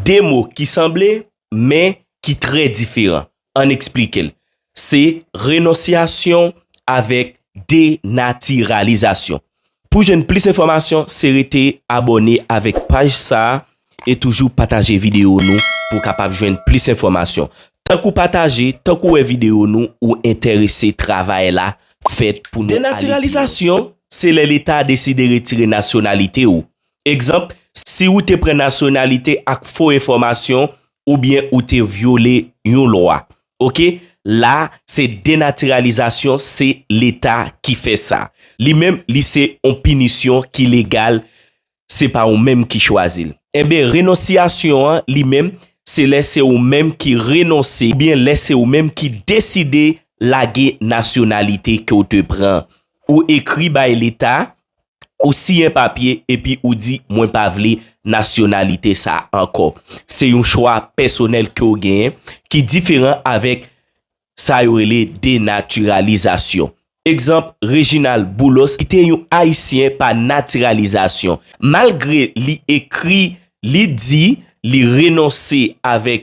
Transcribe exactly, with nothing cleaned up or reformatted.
de mo ki sanble, men ki trè diferan. Ann eksplike l. Se renonsyasyon avèk denatiralizasyon. Pou jwenn plis enfòmasyon, se rete abòne avèk paj sa a e toujou pataje videyo nou pou w kapab jwenn plis enfòmasyon. Tank ou pataje, tank ou wè videyo nou, ou enterese travay la fèt pou nou ale pi lwen. Denatiralizasyon, se lè Leta a deside retire nasyonalite ou. Egzanp, si ou te pran nasyonalite ak fo enfòmasyon oubyen ou te vyole yon lwa. Oke? La, se denatiralizasyon, se Leta ki fè sa. Li menm, li se yon pinisyon ki legal, se pa ou menm ki chwazi l. Enben, renonsyasyon an, li menm, se lè se ou menm ki renonse, oubyen lè se ou menm ki deside lage nasyonalite ke w te pran. Ou ekri bay Leta, ou siyen papye, epi ou di, "Mwen pa vle nasyonalite sa ankò." Se yon chwa pèsonèl ke w genyen, ki diferan avèk sa yo rele denatiralizasyon. Egzanp, Reginald Boulos, ki te yon Ayisyen pa natiralizasyon. Malgre li ekri, li di, li renonse avèk